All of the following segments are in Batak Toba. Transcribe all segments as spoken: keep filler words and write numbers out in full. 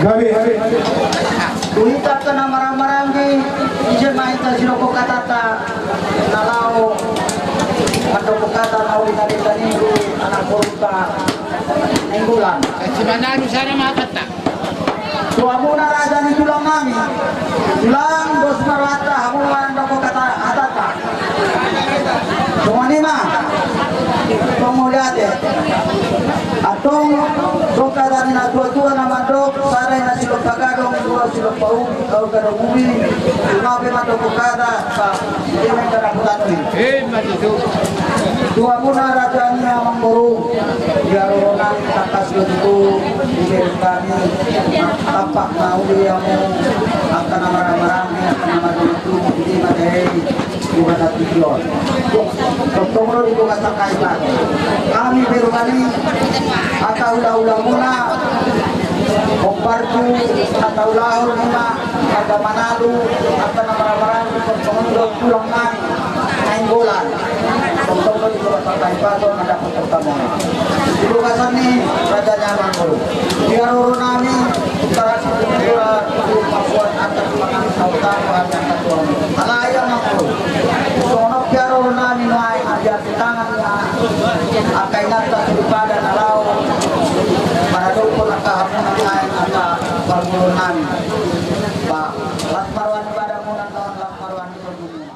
Gabe. Tu hita angka na marhahamaranggi, ise ma hita sidok hatanta, na laho mandok hata na uli na denggan i tu anak boruta Nainggolan. Simanadu sada ma hatanta. Tu hamuna raja ni tulang nami, tulang dos ma rohanta, hamu ma mandok hata, hatanta. Songon i ma. Tong mauliate. Antong, songon hata ni natuatua na mandok, sada i na silompa gadong, dua silompa ubi, tolu gadong ubi, lima pe mandok hata, sa, lima i na dapotan i. Ima tutu. Tu hamuna raja ni amangboru, di haroro nami tangkas do tutu, di bereng nami, tampak na uli hamu, angka na marhahamaranggi, angka na marhahamaranggi, di mata hei. Bukan hati John. Tongtong lo di bukan sakai Pak. Hami pe rupani, angka hulahulamuna, hombar tu, angka ulaon ima, angka manalu, angka na marhahamaranggi, tongtong lo tulang nami, Nainggolan. Tongtong lo di bukan sakai Pak, tongtong lo di bukan sakai Pak. Di bagasan ni raja ni amangboru. Di haroro nami, tarasi kultura, mambuat angka pangan sautang, bahan angka tuang. Alai amangboru. Songon on pe haroro nami nuaeng, di tangan na angka inanta soripada na laho maradophon angka hamuna nuaeng angka parngoluon nami. Ba, las ma roha ni badanmuna, las ma roha ni tondimuna.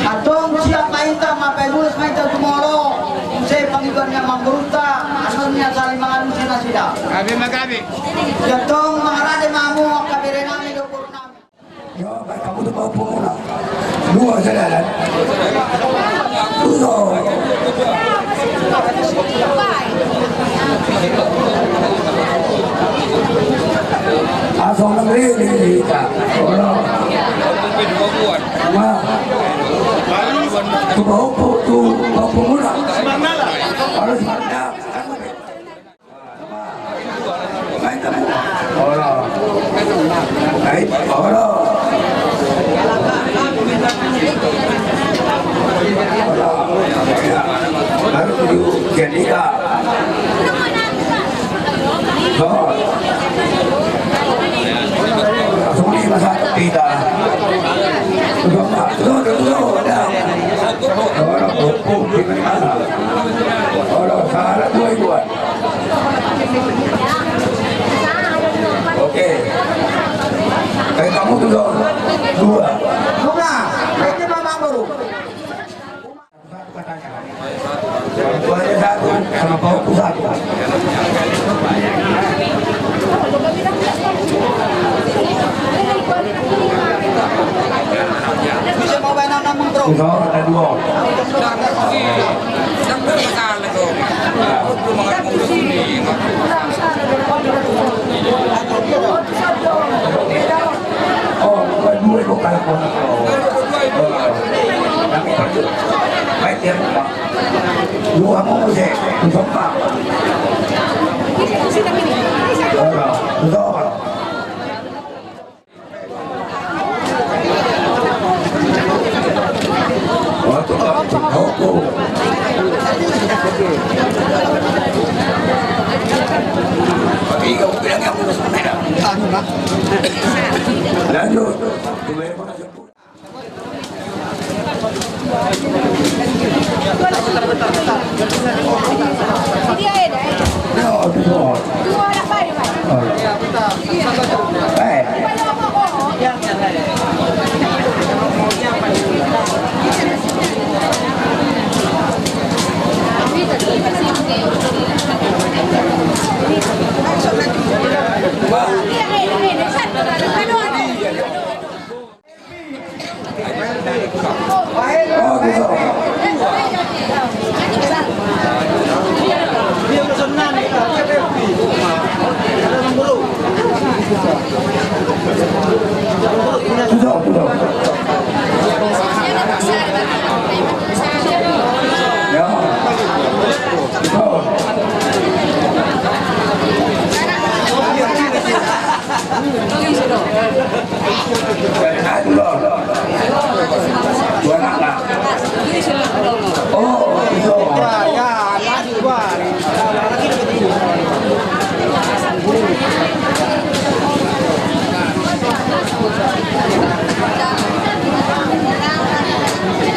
Antong siap ma hita, mambahen ulos ma hita tu molo, muse pangidoan ni amangboruta, asa nian saling mangalusi nasida. Gabe ma gabe. Antong mangarade ma hamu angka bere nami dohot boru nami. Yo, baen hamu tu pahompu muna. Dua sada. Dua. Asal negeri di kita. Olo. Ma. Tu pahompu, tu pahompu muna. Olo, semangat. Olo. Baik, olo. Olo. Baru tuju Jendika. So. Langsung di masa kita. Tuju, tuju, tuju, tuju. Olo, olo, olo, salah dua, dua. Oke. Eh, kamu tuh dong. Dua. Dua. Ini Mama Guru. Satu katanya. Dua aja satu, sama bau tuh satu. Bisa mau main enam, Bro? Bisa, ada dua. Oh, dua, dua kalah. Baik, ya. Dua mau, Bos. Bisa, Pak. Bisa, Pak. Lanjut.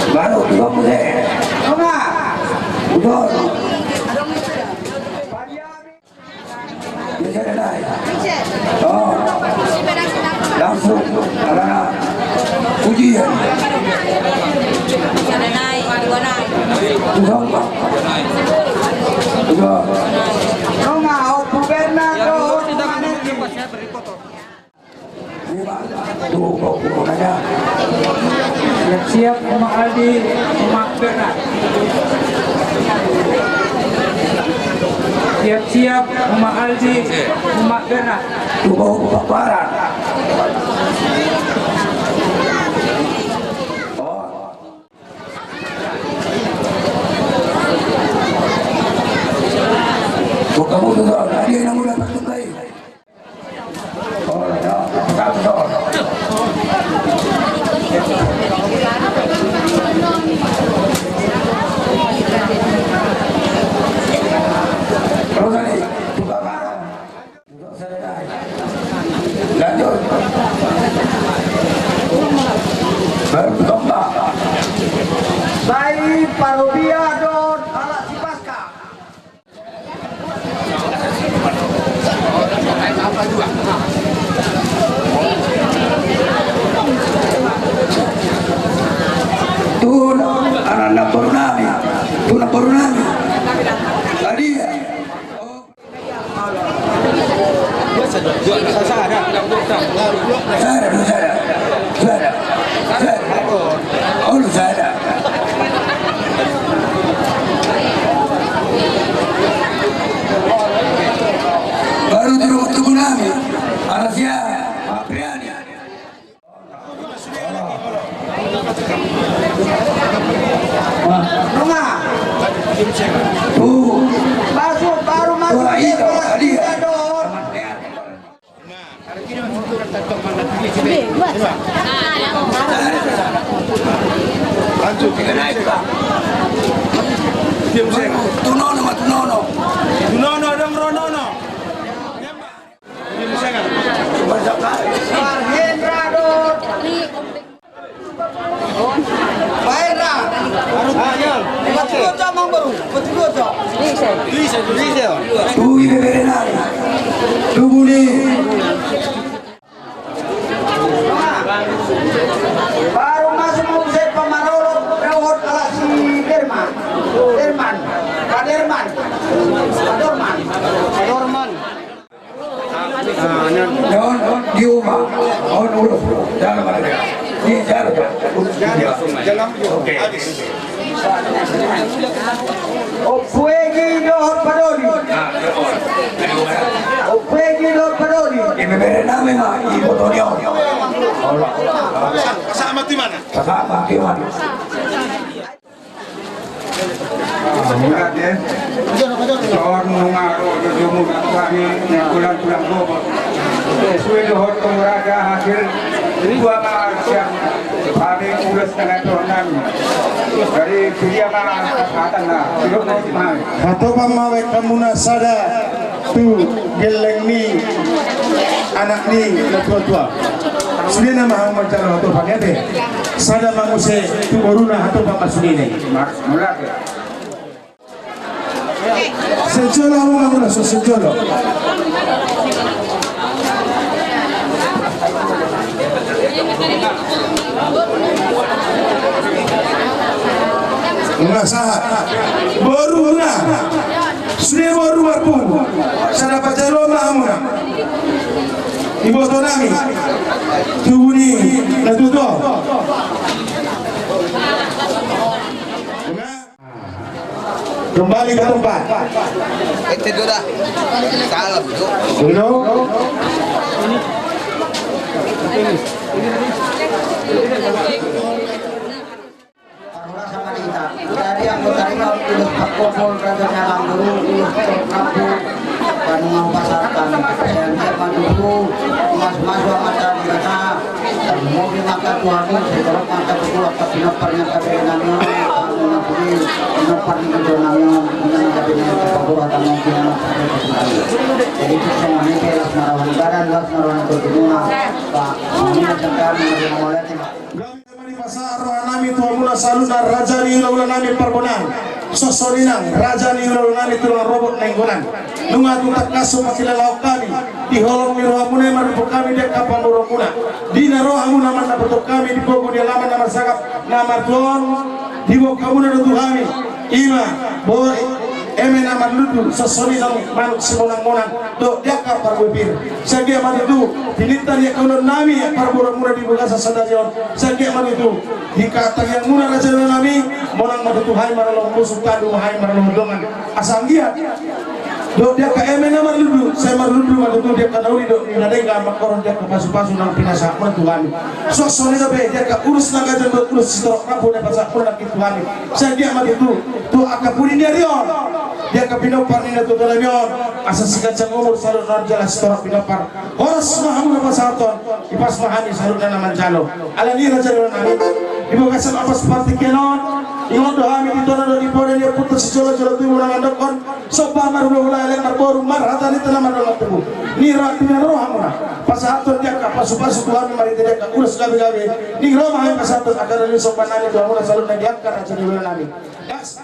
Baru, belum, Bang. Udah. Bisa, Denai. Oh. Langsung, karena ujian. Bisa, Denai. Udah. Udah. Nunga, Ompu Bernardo. Siap-siap, Uma Aldi, Uma Bernard. Siap-siap, Uma Aldi, Uma Bernard. Lanjut. Baru berkembang. Baik, Parubia dohot halak Sipaska. Tu anak, anak boru nami, tu anak boru nami. Tadi ya. Sada, sada, sada, sada. Olo, sada. Baru tu tubuh nami. Alas ya, Apriani. Nunga. Masuk, baru masuk. Wah, iya, iya. Tunono ma, tunono. Tunono, dong, ronono. Pak Hendra dohot Pak Hendra. Empat puluh cok, Amangboru. Empat puluh cok. Tubuh ni. Baru masuk muse Pamarolop dohot halak si Derman. Derman. Pak Derman. Pak Dorman. Pak Dorman. Di uma, on urus, dalam ada. Di dalam. Oke. Ompu Egi dohot Padoli. Ompu Egi dohot Padoli. Ibebere nami ma, iboto ni on. Sama di mana? Sama di mana? Mauliate. Tor nunga ro jojomu nang hami, nang tulang-tulang gogo. Sude dohot panguragan akhir, dua ma siap hami ulos nang aturan nami. Jadi, tu dia ma hata na, sidok ma hami. Hatopan ma baen hamuna sada. Tu gelleng ni anak ni natuatua. Sudena ma hamu manjalo hatopan i, ate. Sada ma muse tu boruna, hatopan ma sudena i. Mula, ate. Sejolo hamu ma mula, so sejolo. Nga sahat. Boruna. Sude boru marpungu. Sada pajalo ma hamuna. Iboto nami. Tubu ni natuatua. Kembali ke tempat. Ente do da. Salam do. Uno. Parhorasan ma di hita. Jadi anggo tarima ulos parpopol, raja ni amangboru, ulos torop rambu, panunga pasahat. Sai anggiat ma tutu mamasu-masu Amanta Debata. Tarlumobi ma angka tuamu, sai torop ma angka tutu angka pinompar ni angka bere nami on, angka pinompar ni angka bere nami on. Jadi tung songon i pe, las ma roha ni badan, las ma roha ni tondi muna. Ba, songon i ma jangka, mauliate ma. Gabe ma dipasahat roha nami tu hamuna saluhutna, raja ni hula-hula nami Parbonang. Songon i nang raja ni hula-hula nami Tulungan Robot Nainggolan. Nunga tung tangkas hupakilalahon hami di holong ni rohamuna i, marhite hami di angka pamoruonmuna. Di na ro hamuna mandapothon hami di pogu ni alaman na marsangap na martua on, diboan hamuna do tu hami. Ima, boi, eme na marlundu, songon i nang manuk simonang-monang, dohot di angka parbue pir. Sai anggiat ma tutu, pinangido ni angka ulaon nami, parboruonmuna di bagasan sadari on. Sai anggiat ma tutu, di hatahiangmuna raja ni hula-hula nami, monang ma tutu hami maralohon musu, tadu ma hami maralohon dongan. Asa anggiat dohot di angka eme na marlundu, sai marlundu ma tutu di angka na uli dohot na denggan, mangkorhon di angka pasu-pasu naung pinasahatmuna tu hami. Songon i dope di angka ulos na ganjang dohot ulos sitorop rambu na pinasahatmuna nangkin tu hami. Sai anggiat ma tutu tu angka pudi ni ari on, di angka pinompar ni natuatua nami on, asa siganjang umur saluhutna on jala sitorop pinompar. Horas ma hamu na pasahathon, ipas ma hami saluhutna na manjalo. Alani i raja ni hula-hula nami, di bagasan ombas partingkian on, ingot do hami di tona dohot di poda, di ompunta sijolo-jolo tubu na mandokkon: Somba marhula-hula, elek marboru, marhata ni tona, mardongan tubu. Ni ro, di na ro hamuna pasahathon di angka pasu-pasu tu hami marhite di angka ulos gabe-gabe. Ni ro ma hami pasahathon angka doli somba nami tu hamuna saluhutna di angka raja ni hula-hula nami. Das.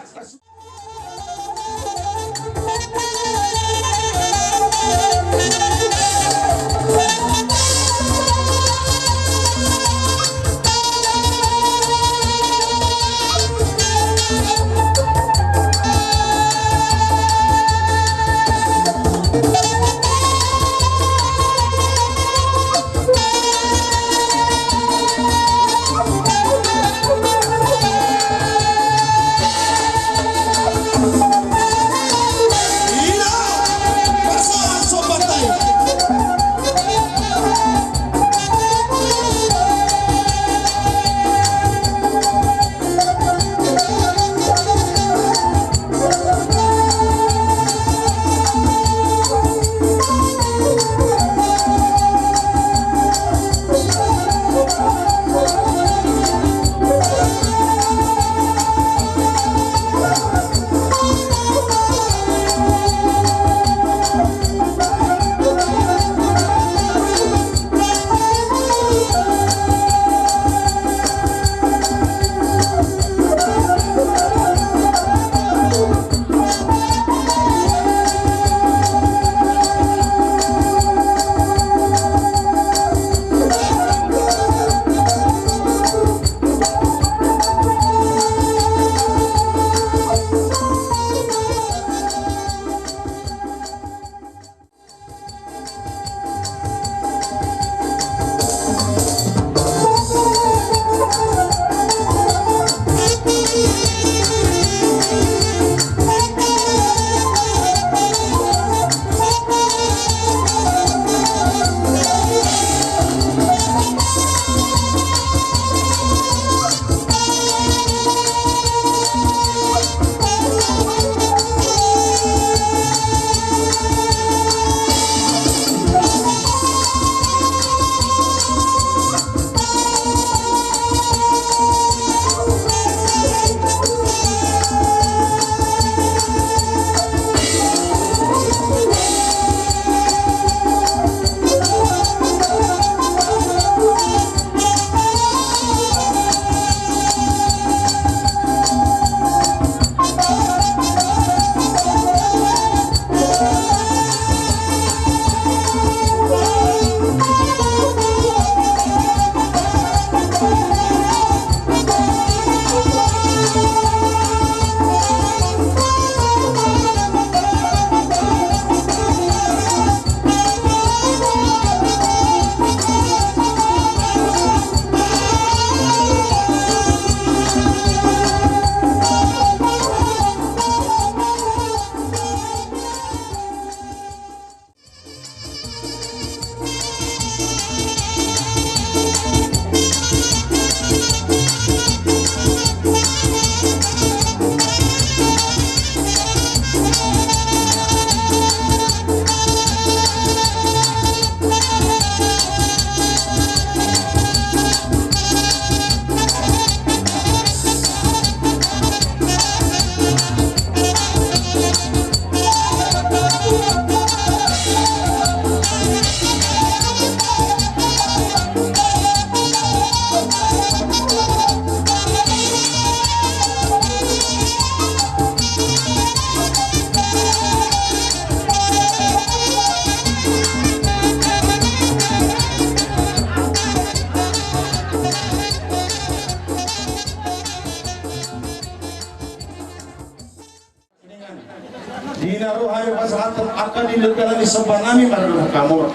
Angka ni lelengkana ni somba nami mardomu hamu.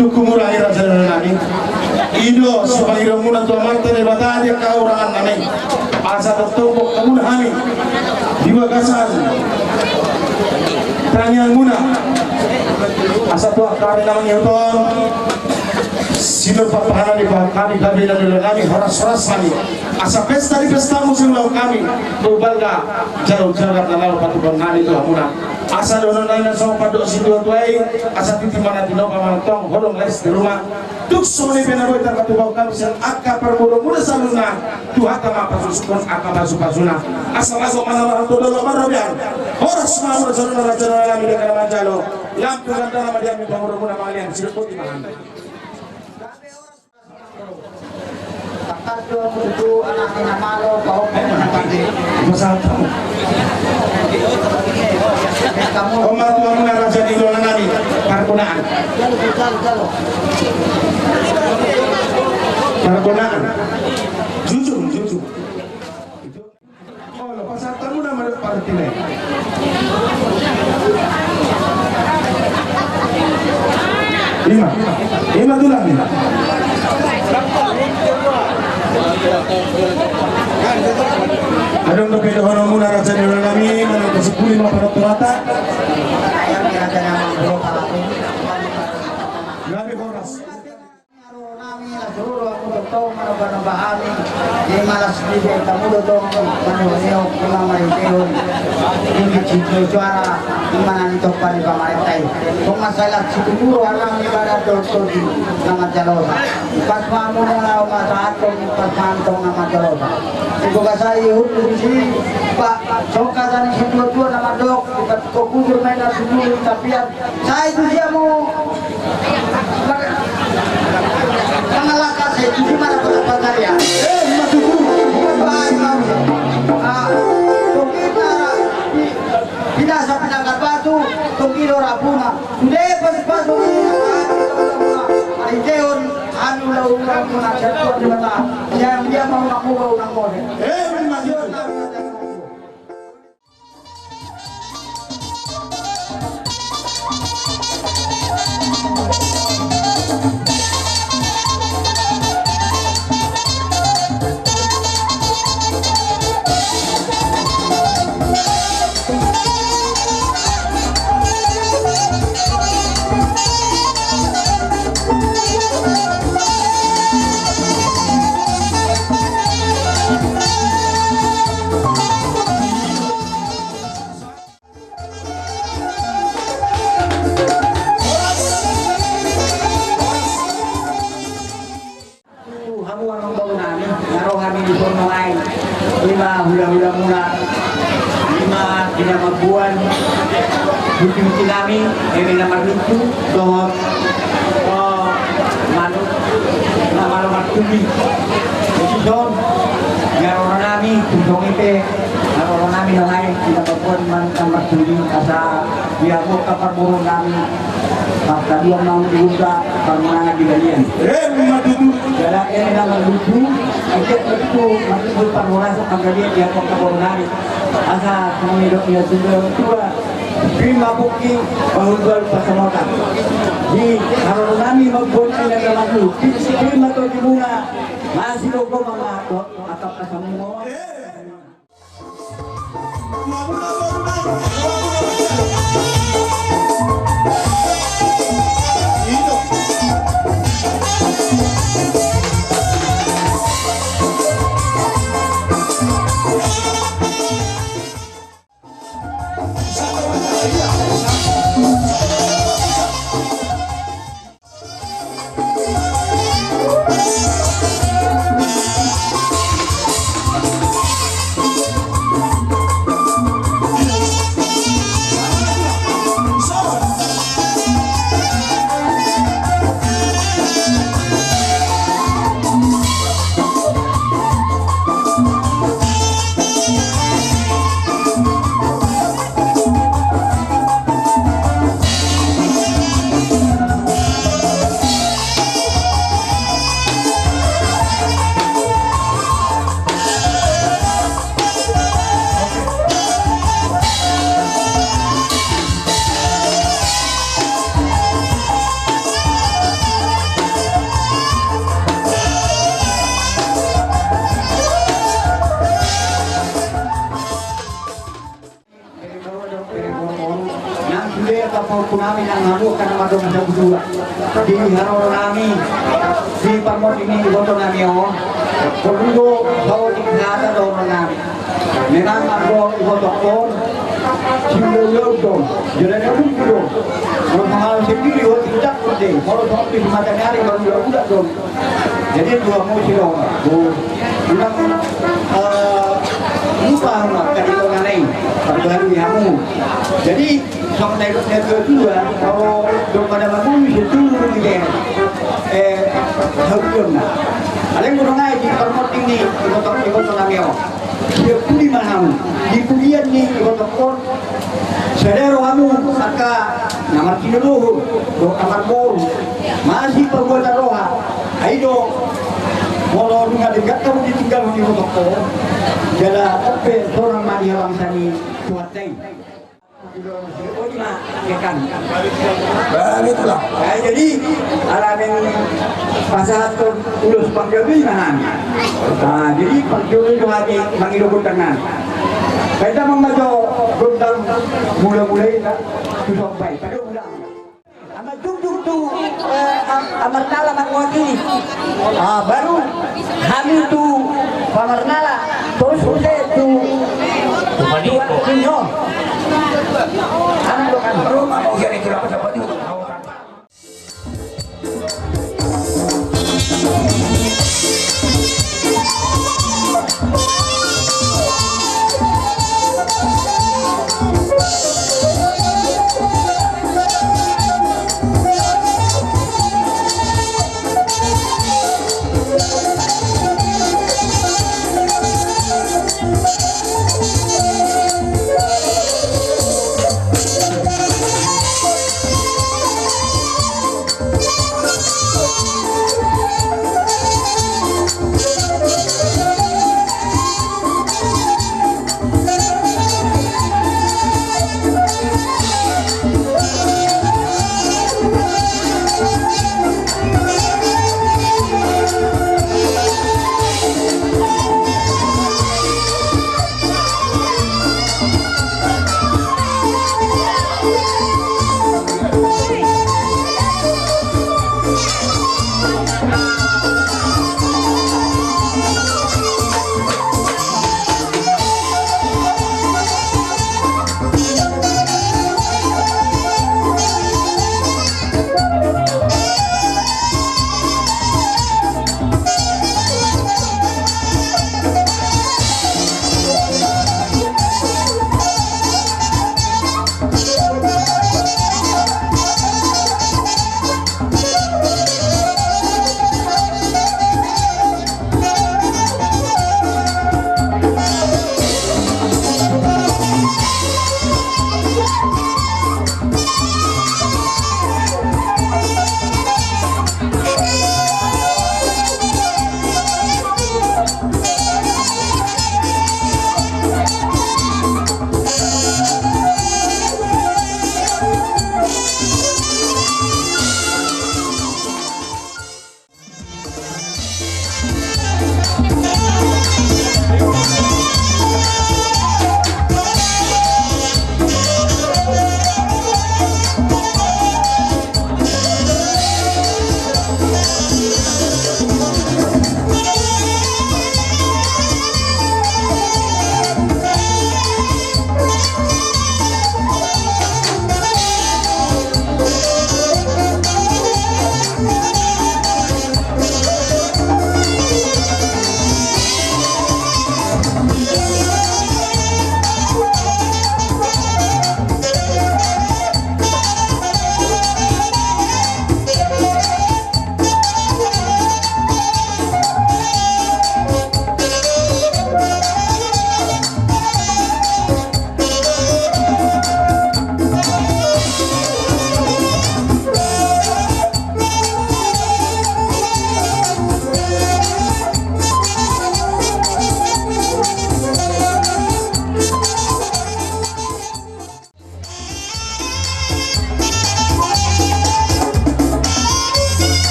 Tungku mura i raja ni roha nami. I do sipangidoanmuna tu Amanta Debata di angka hurangan nami. Asa tongtong boan hamuna hami di bagasan tangiangmuna. Asa tu angka ari na mangihut on sinur papahanan ni pahan nami gabe na nilai nami horas-horas hami. Asa pesta ni pestamu siulahon hami tu balga jalo jagar na laho patupaon nami tu hamuna. Asa dohonon nami na songon pandok ni situa-tua i, asa titi ma na tinopa manang tong holong lais di ruma. Tung songon i pe na boi tarpatupa hami sian angka parboruonmuna saluhutna, Tuhanta ma pasusukkon angka pasupasuna. Asa laho ma na marhata dolok marrobean. Horas ma hamu saluhutna raja ni roha nami di angka na manjalo. Lam tu gandana ma di hami parboruonmuna mangalean sidok boti ma hami. Pasahat hamu. Pasahat hamu. Raja ni roha nami, pargonaan. Pargonaan. Jujur, jujur. Olo, pasahat hamu nama dok partina i. Ima, ima tulang, ima. Adong dope dohononmuna raja ni roha nami, manang pasipuli ma parorata. Gabe horas. Nami na suruh aku tongtong manoba-noba hami. Di malas di dia tamu do tong manoba-noba ima marhitehon di suara ima na nitompa ni pamarenta i. Tong masalah situtu do hami badan do todi na manjalosa. Pas ma hamu na laho masahat tong, pas ma hamu tong na manjalosa. Di boga sai hutu di si pa songka tani situa-tua na mandok di patikok bujur main na sujur tapian. Sai tu dia mau mangalangka sai tu dia mana kota Pangaria. Eh, matutu. Baik, baik. Ah, tong kita di binasa pinanggal batu, tong kita rapuna. Sude pas-pas. Ai teon anu lau lau muna jatuh di mata. Yang dia mau nak mau nak mau. Eh, matutu. Tu hamu amang boru nami, na ro hami di son nai. Ima hula-hula muna, ima di na mamboan huti-huti nami, eme na marlutu dohot, oh, manuk na malo martubi. Jadi son, na ro nami tu son i pe. Ro nami nahai, di na mamboan manuk na martubi, asa di hamu angka parboru nami. Markaduan ma hamu di huta, parmonangan di balian. Eh, matutu. Jala eme na marlutu, ise matutu, matutu parmonangan, angka dia di hamu angka parmonangan. Asa songon nidok ni natuatua. Prima pungki, bahul-bahul pasamotan. Di haroronami mamboan eme na marlutu, prima togimuna, masih koko mama, atap pasamotan. Nami nang hamu angka na mardongan sabutua. Di haroro nami, di parmonding ni iboto nami on, porlu do saotik hata dohonon nami. Memang anggo iboto on, siulaon do, jala na bungku do. Molo pangalaman sendiri, otik dak do, molo songon i di mata ni ari baru ulaon do. Jadi dua musim do. Unang, eh, lupa hamu angka di tongah na i, parbaharui hamu. Jadi songon na didok natuatua, molo domba na mangolu, ise tolu do i, eh, haulionna. Alai molo nunga i di parmonding ni iboto, iboto nami on, siap pudi ma hamu di pudian ni iboto on. Sada roha hamu angka na marsinunuhon dohot na marboru, masih pabuatan roha. Ai do, molo nunga denggan hamu ditinggalhon iboto on, jala on pe sonang ma di habangsa ni Tuhanta i. Baik, itulah. Nah, jadi, ala naeng pasahathon ulos panggabean ma hami. Nah, jadi, panggabean ma hami mangido gondang nami. Baen damang ma jo gondang mula-mula i, nah, tu somba i. Pada ulang. Ama jujur tu, eh, am-, Amarnala manguat i. Ah, baru hami tu Pamarnala, torus muse tu, tu Paniko. Anu do kan.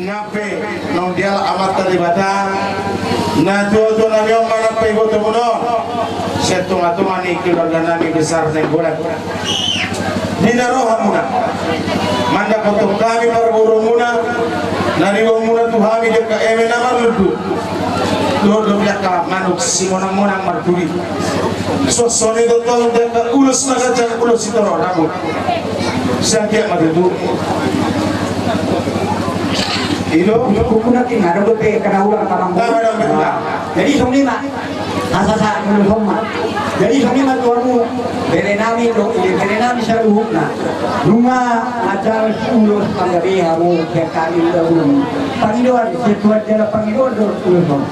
Nang pe naung dialap Amanta Debata, na tuatua nami on manang pe ibotomuna on, sian tongatonga ni keluarga nami besar Nainggolan. Di na ro hamuna mandapothon hami parboruonmuna, na niboanmuna tu hami di angka eme na marlundu, dohot di angka manuk simonangmonang marpudi. Suang songon i do tong di angka ulos na ganjang, ulos sitorop rambu. Sai anggiat ma tutu. I do. Huhut na tinggal dope kana ulang tamang. Tama dang betul. Jadi songon i ma. Asa sahat mulu homa. Jadi songon i ma tu hamu, bere nami dohot bere nami saluhutna. Nunga manjalo ulos panggabean hamu, sian hami ulos. Pangidoan, sian Tuhan jala pangidoan dohot ulos on.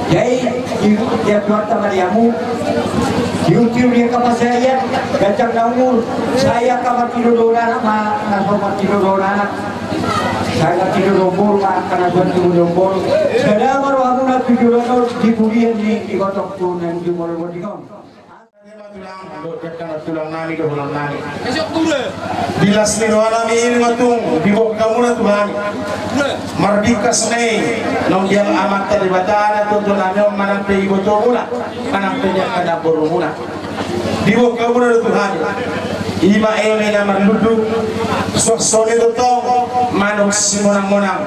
Jadi, di, di Tuhan tama di hamu. Di uti di angka pasahian, ganjang na umur, sai angka martinodohon anak ma, na so martinodohon anak. Sai martinodohon boru ma, angka na so martinodohon boru. Sada ma rohamuna tu joloan on, di pudian ni, di gotong tu na di jumolo di on. Di las ni roha nami i ma tung, diboan hamuna tu hami. Marbingkas ma i, naung dialap Amanta Debata na tuatua nami on manang pe ibotomuna, manang pe di angka namborumuna. Diboan hamuna do tu hami. I ma eme na marlundu, suang songon i do tong, manuk simonangmonang.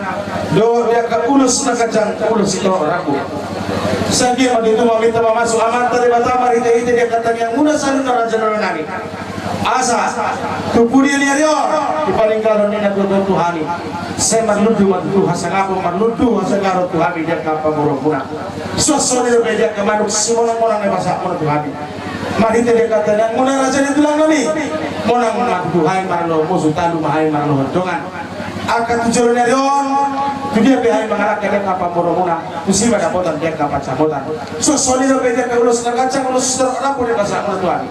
Dohot di angka ulos na ganjang, ulos sitorop rambu. Sai anggiat ma tutu maminta mamasu Amanta Debata marhitehite di angka tangiangmuna saluhutna raja ni roha nami. Asa tu pudian ni ari on, dipaninggalhon ni na tuatua tu hami. Sai marlundu ma tutu hasangapon, marlundu hasagaron tu hami di angka pamoruonmuna. Suang songon i dope di angka manuk simonangmonang na dipasahatmuna tu hami. Marhite di angka tangiangmuna raja ni tulang nami. Monang ma tutu hami marloho musu, talu ma hami marloho dongan. Angka tu jolo ni ari on, tu dia pe hami mangalangka di angka pamoruonmuna, tusi ma dapotan di angka pansamotan. Suang songon i dope di angka ulos na ganjang, ulos sitorop rambu na dipasahatmuna tu hami.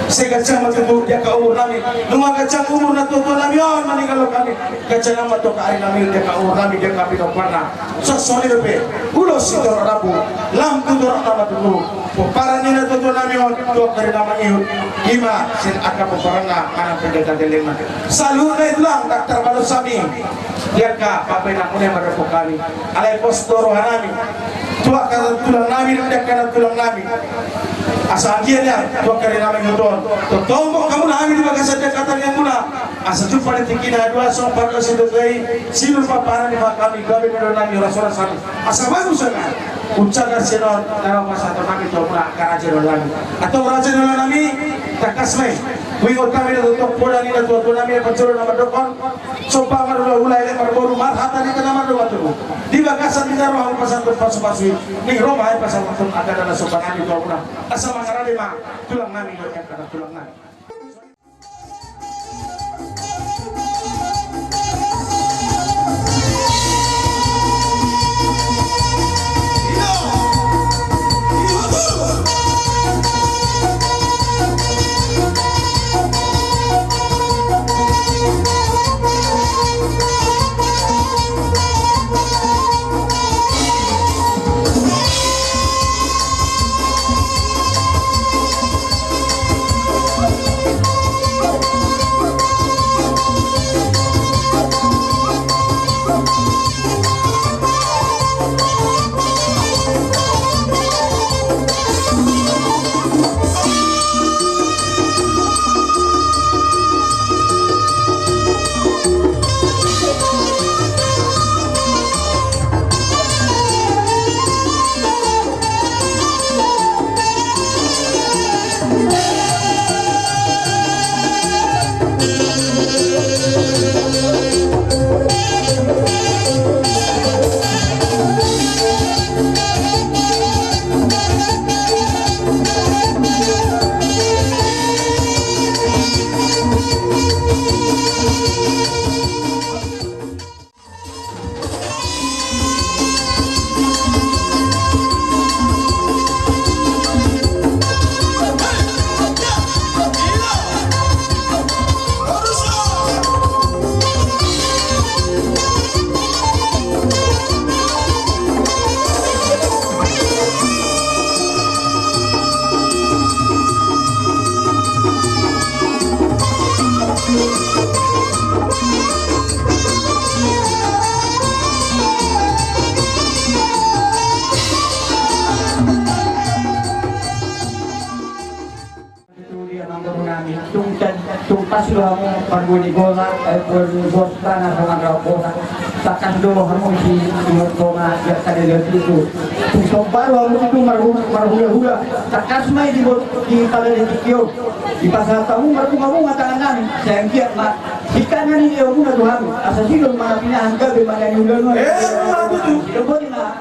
Sai ganjang ma tutu di angka umur nami, nunga ganjang umur na tuatua nami on maninggalhon hami. Ganjang ma tu angka ari nami, di angka umur nami, di angka pinomparna. Suang songon i dope ulos sitorop rambu, lam tu torop na ma tutu. Pomparan ni natuatua nami on tu angka ari na mangihut, i ma sian angka pomparanna manang pendeta gellengna. Saluhutna i tulang, ndang tarbalos hami di angka pambahenanmuna i mandok hami. Alai pos do roha nami tu angka tulang nami, di angka nantulang nami. Asa anggiat i tu angka ari na mangihut on, tongtong boan hamuna hami di bagasan di angka tangiangmuna. Asa jumpa di tingki na dua, songon pardosa ni dua i, sinur paparan ni hami, gabe ni roha nami, horas-horas hami. Asa bagus ma uncagar sian on, na laho pasahaton hami tu hamuna angka raja ni roha nami. Antong raja ni roha nami, tangkas ma i. Huingot hami do tongtong poda ni natuatua nami, parjolo na mandokhon: Somba marhulahula, elek marboru, marhata hita na mardongan tubu. Di bagasan hita roha pasahaton pasupasu i, ning ro ma i pasahaton angka dana somba nami tu hamuna. Asa mangarade ma tulang nami dohot angka nantulang nami. Tung pas do hamu parbue ni bola, eh, parbue ni bola, tangkas do hamu di Timor Tengah, ya, kada lihat itu. Tung somba do hamu tu marhulahula, tangkas ma i di pala di tikio. Dipasahat hamu marbungabunga tangan nami, sai anggiat ma hita na nilehonmuna tu hami, asa sidung ma na pinahan gabe ma na niulahon. Eh, ma tutu. Sidung boti ma.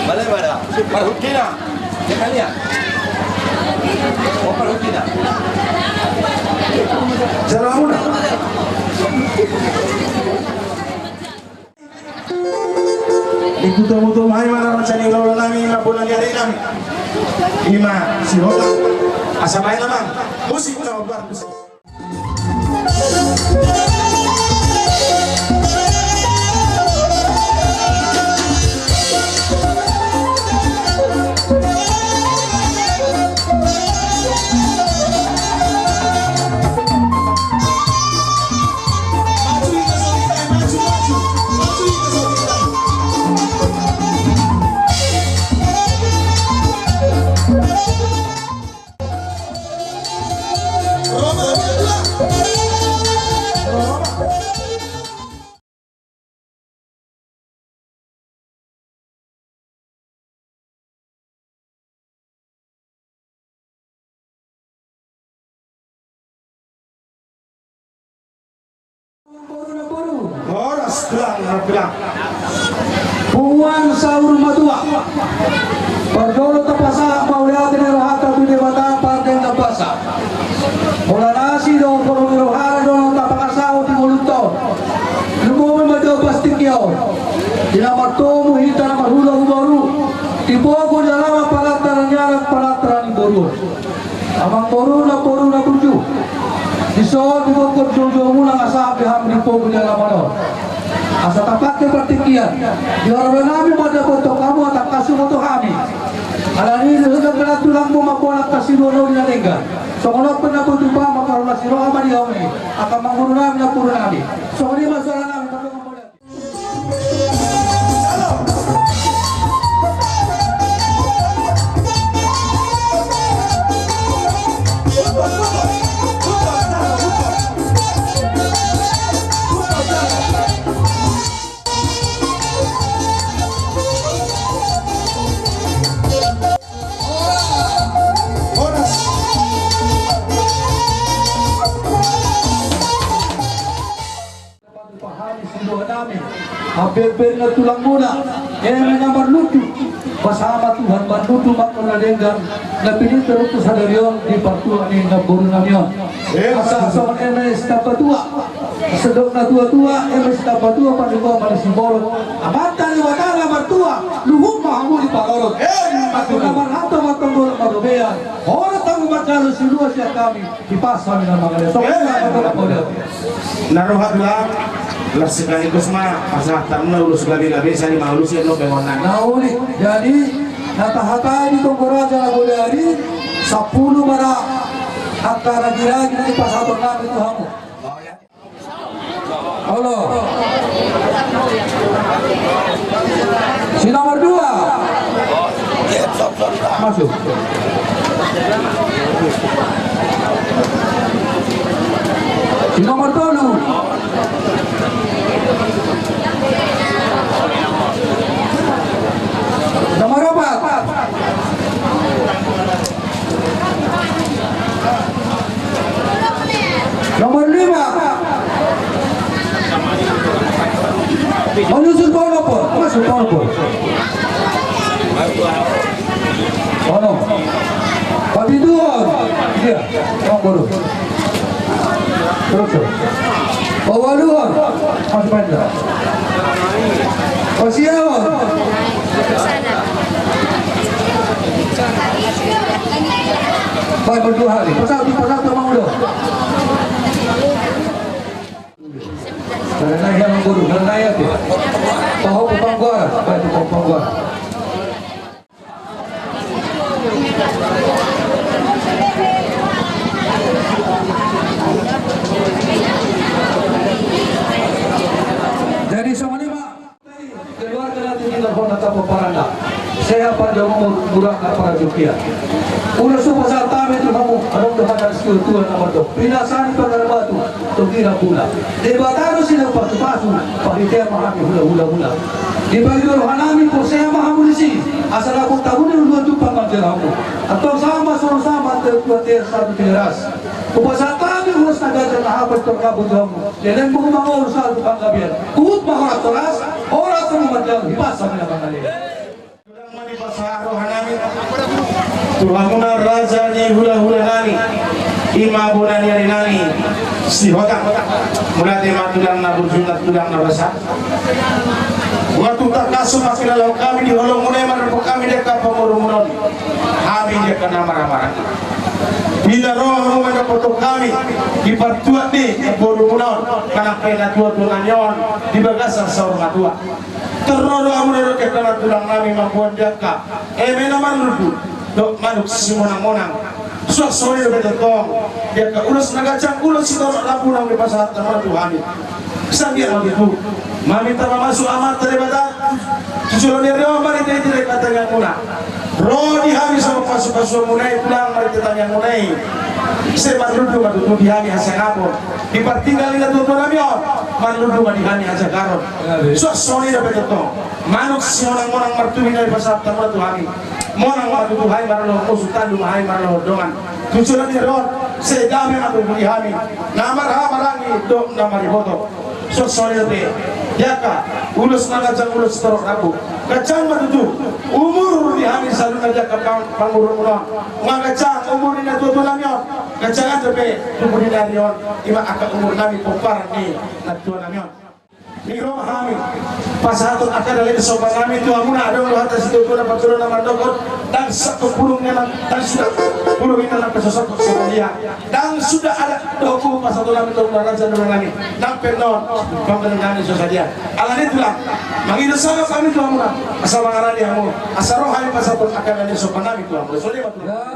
Balai ma da. Parhuttina. Sekalian. Oh, parhuttina. Jala hamu da. Di huta Mutu ma i ma na raja ni ulaon nami, i ma bona ni ari nami. I ma si Hota. Asa baen amang. Musik na obar musik. Boru na boru. Horas, tulang na tulang. Punguan Saur Matua. Parjolo tapasahat mauliate ni rohanta tu Debata pardenggan basa. Holan asi do boru ni rohana do na tapangasa di ngolunta on. Lumobi ma di ombas tingki on. Di na martomu hita na marhula huboru. Dipogu jala ma panataran ni anak panataran ni boru on. Amang boru na boru na burju. Dison dibokkon joujou muna asa be hamu dipogu di alaman on. Asa tapake partingkian. Di horbo nami ma dapothon hamu angka Sumoto hami. Alani i do sudah berat tulangmu mamboan angka siluan on na denggan. Songon on pe na botu paham angka roha ni roha ma di hamu i. Angka mangguru nami, mangguru nami. Songon i ma suara nami. Pahami siluan nami, hape-hape na tulangmuna, eme na marlundu, basa ma Tuhan marlundu ma angka na denggan, na pinillit sadari on di partua ni namboru nami on. Asa songon eme sitamba tua. Sedok na tua-tua, eme sitamba tua, panumbaon ma ni siborok. Amanta Debata na martua, luhut ma hamu di parorot. Eme ma tutu. Na marhalto ma tong dolok marrobean. Horas hamu manjalo siluan sian hami, hipas hami na mangalean. Songon i ma tutu. Na roha tulang, las sekaligus ma pasahatanmuna ulos gabe-gabe, sai ma ulos i, annon pe ma on. Na uli, jadi, na tahatai di tonggo raja na bodari, sampulu ma ra angka ragi-ragi na dipasahaton nami tu hamu. Olo. Si nomor dua. Masuk. Si nomor tolu. Nomor opat. Nomor lima. Manyusul Paul Opor. Masuk Paul Opor. Onom. Papituhon. Iya. Nomor. Terus, terus. Pawaluhon. Masuk, Pak Indra. Pasiahon. Baik, berdua hari. Pasal tu, pasal tu, Mang Udo. Karena ia Mang Udo, karena ia tu. Tahu ke Pangguara, baik, tu Pangguara. Jadi songon i ma keluarga na tingki na hona tapo paranda. Sehat panjang umur, murah na parajukian. Ulos hupasahat hami tu hamu, adong do hata ni situa-tua na mandok: Pinasani pagar batu, togi na pula. Debata do sian na pasu-pasu, pahite ma hami hula-hula muna. Dipangido roha nami, porsea ma hamu disi, asa lambok tabu ni uluan tu panganjar hamu. Antong sama, sama, sama, terkuat, ter, satu, teras. Hupasahat hami ulos na ganjang na hapal, torgabo tu hamu. Leleng buku mangolu sal tu panggabean. Huhut ma horas-horas, horas ma manjalo, hipas hami na mangalean. Tulang ma dipasahat roha nami tu hamuna raja ni hula-hula nami, i ma bona ni ari nami, Sihotang. Mauliate ma tulang na burju, tulang na basa. Nga tung tangkas ma pangkilalaon hami di holongmuna i, mandok hami di angka pamoruonmuna on, hami di angka na marhahamaranggi. Pila ro hamu mandapothon hami di partuat ni namborumuna on, manang pe na tua-tua nami on di bagasan saur matua. Torro do hamu dohot di angka na tulang nami mamboan di angka eme na marlundu dohot manuk simonang-monang. Suang songon i dope tongtong di angka ulos na ganjang, ulos sitorop rambu naung dipasahat Amanta tu hami. Sai anggiat ma tutu maminta ma masuk Amanta Debata tu joloan ni ari on, marhite-hite di angka tangiangmuna. Ro di hami songon pasu-pasuonmuna i tulang, marhite tangiangmuna i. Sai marlundu ma tutu di hami hasangapon di partinggal ni na tua-tua nami on. Marlundu ma di hami hajagaron. Suang songon i dope tongtong manuk simonang-monang martubi na dipasahat Amanta tu hami. Monang ma tutu hami marloho musu, tandu ma hami marloho dongan tu joloan ni ari on. Sai dame ma tutu di hami na marhahamaranggi dohot na mariboto. Suang songon i dope di angka ulos na ganjang, ulos sitorop rambu. Ganjang ma tutu umur di hami saluhutna di angka pang-, panguruonmuna on. Nga ganjang umur ni na tua-tua nami on, ganjang dope tubu ni na ari on, i ma angka umur nami pomparan ni na tua nami on. Ro ma hami pasahathon angka na lain somba nami tu hamuna. Adong do hata situtu na patudu na mandok, ndang sangkop burung memang, ndang suda burung inna na pasosokkon sombong ia. Ndang suda ada dohot pasahaton nami tu hamuna raja ni roha nami. Nang pe annon pambahenan nami so sadia. Alani i tulang, mangido sangap hami tu hamuna asa mangarade hamu, asa ro hami pasahathon angka na lain somba nami tu hamuna. Songon i ma tulang.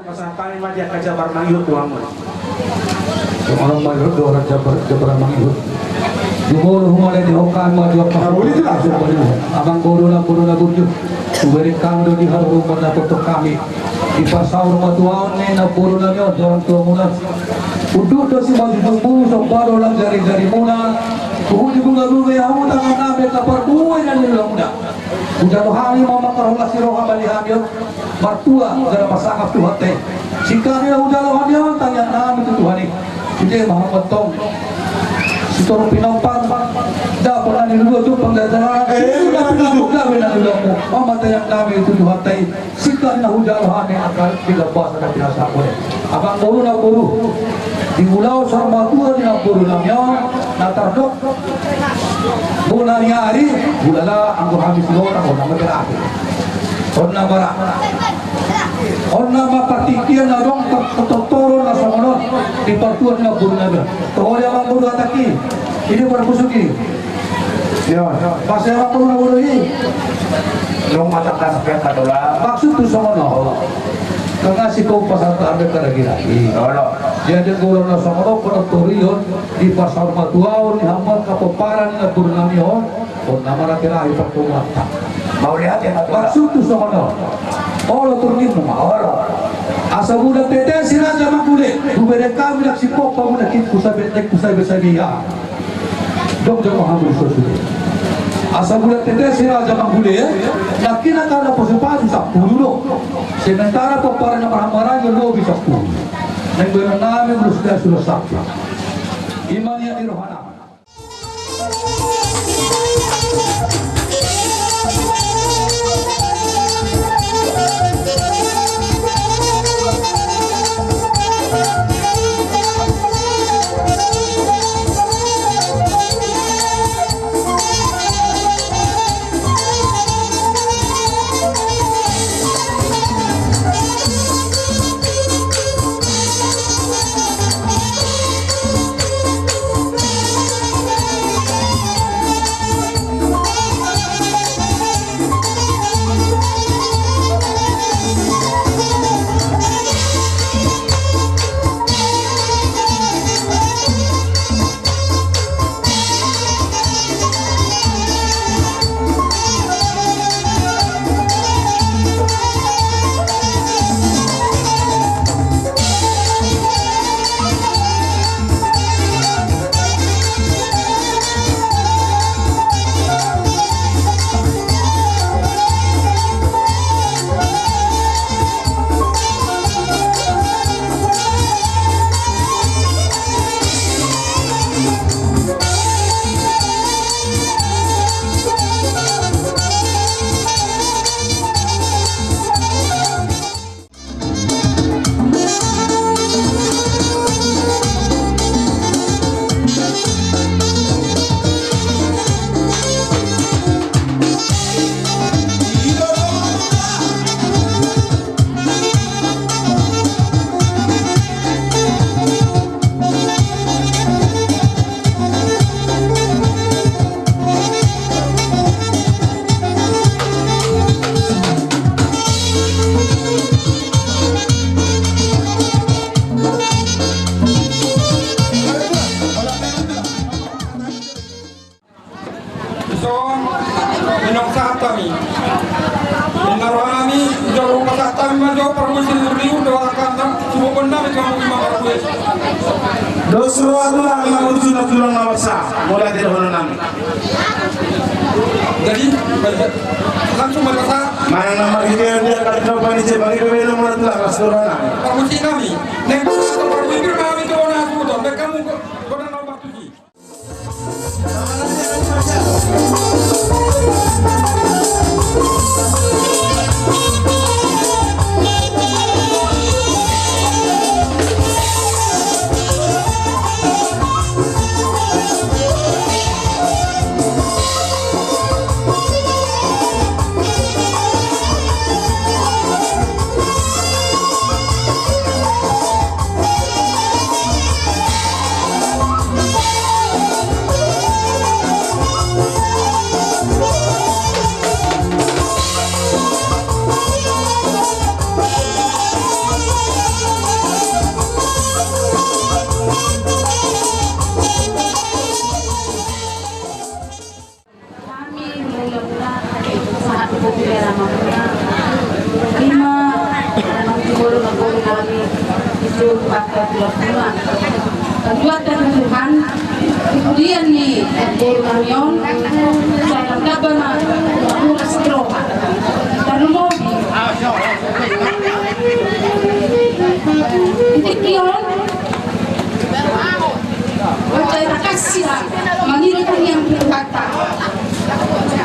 Pasahat hami ma di angka jabar mangihut tu hamu. Jabar mangihut, jabar, jabar mangihut. Jumolo humaliang di hami ma di angka, amangboru, namboru na burju. Hubereng hami do di hamu rumah na tongtong hami. Di pasaur matuaon ni namboru nami on, orang tuamuna. Unduk do simanjujungmu, somba do lan jarijarimuna. Huhut dibungabungai hamu tangan nami, angka parbue na niluluanmuna. Hujalo hami ma mangkarolas ni roha bani hami on. Martua jala pasangap Tuhanta i. Singkatna hujalo hami on tangiang nami tu Tuhan i. Sude ma hamu antong. Sitorop pinompar. Dapot na niluluan, jumpang jala jala. Eh, sude na pinatup gabe na niluluanmu. On ma tangiang nami tu Tuhanta i. Singkatna hujalo hami angka piga basa na pinasahatmuna i. Amangboru, namboru. Di ulaon saur matua ni namboru nami on na tardok bona ni ari, hulala anggo hami sihoras on nama terakhir. On nama ra. On nama partingkian na adong tor-, tortoron na songon on di partua ni namboru nami on. Toho di amangboru hatangki. Ini parpusuk i. Ia, pas ia amangboru na boru i. Nunga tangkas pe katola. Maksud tu songon on. Karena si kompas antar be karagi-ragi. Olo. Jadi guru na songon on, kono torion, di pasaur matuaon ni hamu angka pomparan ni namboru nami on, on nama ra terakhir partemuanta. Mauliate ma Tuhan. Maksud tu songon on. Olo, turnimmu ma. Olo. Asa bulan tete si raja manggule, hubereng hami nang si pompa muna, nangkin husabe, nangkin husabe-sabe ia. Dong jama hamu di son sude. Asa bulan tete si raja manggule, nangkin angka na pasu-pasu sampulu do. Sementara pomparan na marhahamaranggi lobi sampulu. Naeng bahenon nami molo sude suda sampulu. I ma niat ni rohana. Parmusi uriur do akan na, suboban nami kamu ima parmusi. Dos roa tulang na uju na tulang na masa, mulai dari hono nami. Jadi, langsung merasa. Mana nama kita yang dia kata coba ni, coba kita bela mulai tulang, las roa nami. Parmusi nami. Nek parmusi nami tu ona suboban, nek kamu kau, kau na nomor tujuh. Kami mula-mula sahat kopi era mamuna. Ima, memang timur nagori kami itu pakai tulang-tulang. Kedua, dan Tuhan, kemudian ni, eh, boru nami on, saya dapat ma, mula setroha. Tarlumobi. Titik on, Mansai takasina mangido tangiang tu Tuhanta.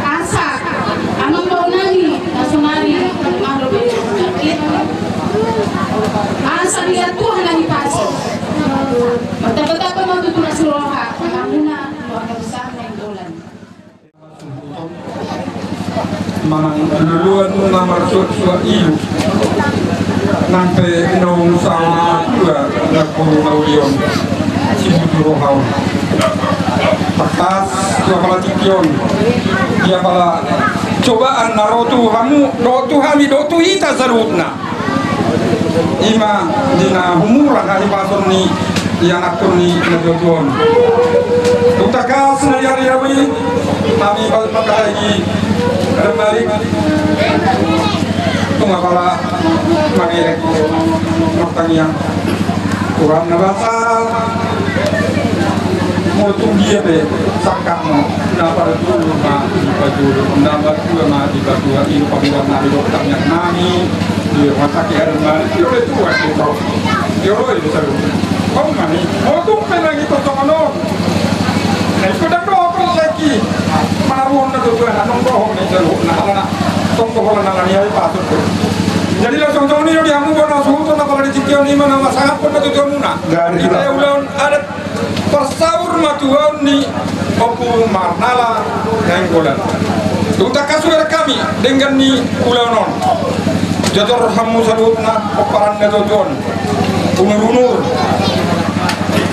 Asa amang boru nami na sonari mandok penyakit, asa diat Tuhan na hipaso. Martamba-tamba ma tutu las ni roha, hamuna keluarga besar Nainggolan. Manang luluan na marsuat-suat ilu. Nang pe naung saur matua nangkon na uli on, sibutuhon roha on. Tangkas tu apala tingki on, di apala cobaan na ro tu hamu dohot tu hami dohot tu hita saluhutna. Ima di na humurang hahipason ni ianakhon ni na tuatua on. Tung tangkas na di ari i hami mangkatai di ari na balik. Tung apala mangelek martangiang. Tuhan na basa. Molo tung dia pe sangkapmu, na parjolo ma dipajolo, na matua ma dipatua, i do paboa nami dohot tangiang nami. Di rumah sakit ada ma, di rumah tua di rumah. Di rumah itu seru. Kau nami, molo tung pe lagi pertonganan. Na iko dang dohot lagi. Manaruhon na tutu na nong dohot na seru, na alana. Tong dohot na nani ai patut. Jadi langsung tong ni di hamu bona suhut na pala di cikion ima na masangaphon na tutu muna. Kita ulaon adat. Parsaur matuaon ni Ompu Marnala Nainggolan. Tung tangkas wer hami denggan ni ulaon on. Jojor hamu saluhutna pomparan na tuatua on. Unur-unur.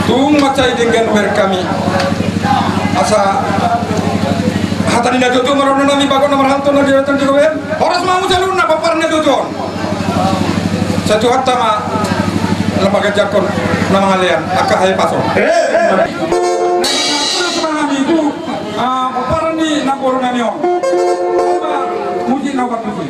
Tung mansai denggan wer hami. Asa hata ni na tuatua marona nami bagot na marhalto na di ratan di goben. Horas ma hamu saluhutna pomparan na tuatua on. Sai Tuhanta ma na mangajak na mangalean angka hahipason. Pomparan ni namboru nami on. Musik na opat musik.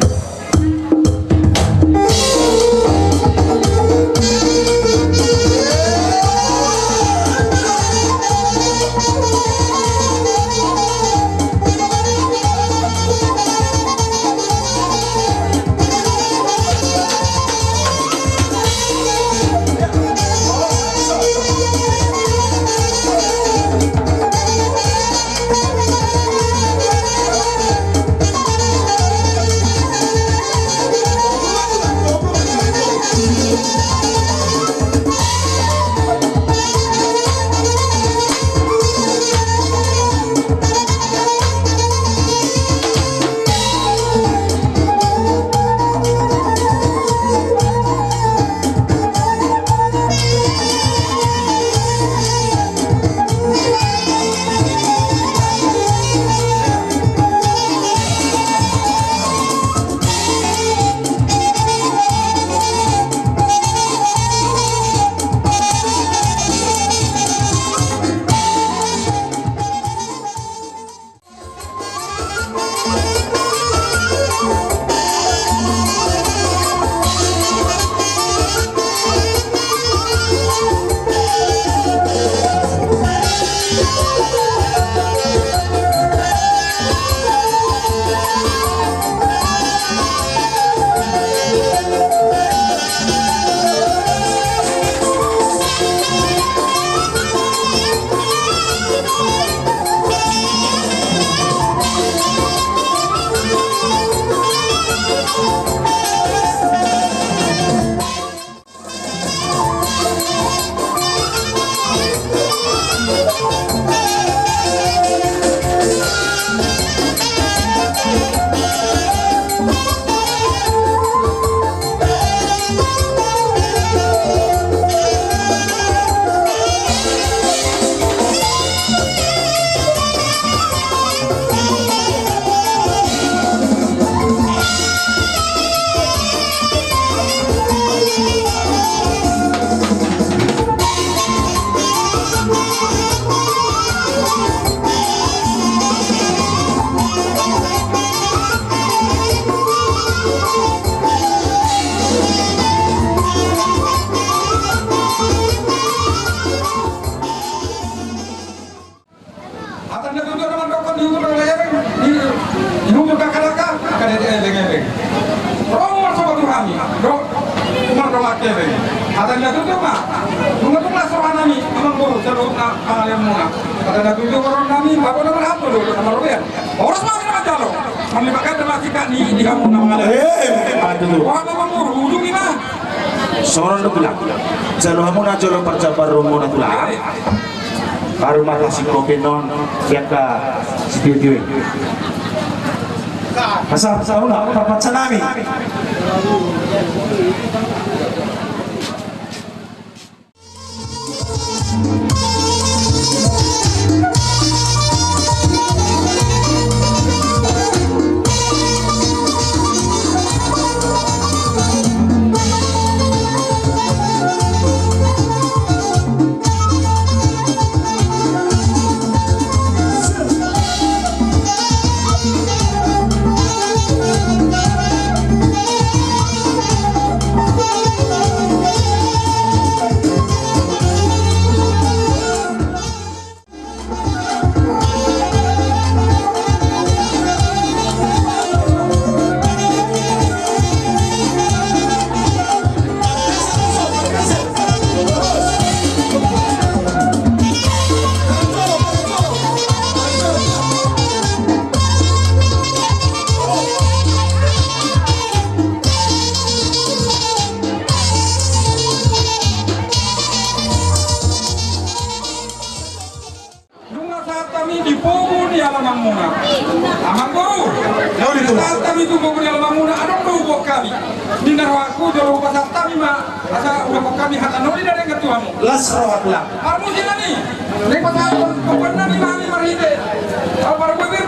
Hata ni na tutu ma. Nunga tung las roha nami, amang boru, saluhutna pangalean muna. Hata ni na tutu, boru nami, babo na marhata do, na marrobean. Horas ma hami na manjalo. Marlipat ganda ma sikat ni di hamu na mangalean. Eh, aduh. Wah, amang boru, ujung i ma. Songon on do, Tulang. Jalo hamu na jolo parjambar rumuna, Tulang. Baru ma tasingkop on di angka sitio-tio i. Asa, asa, ula, parpansa nami. Nunga sahat hami di pogu ni alamanmuna. Amang boru. Nunga sahat hami tu pogu ni alamanmuna, adong do huboan hami. Ninna rohangku jolo hupasahat hami ma, asa hudokkon hami hata noli na denggan tu hamu. Las roha, Tulang. Parmusiknami. Naeng pasahathon poguannami ma hami marhite. Au, parbue-bue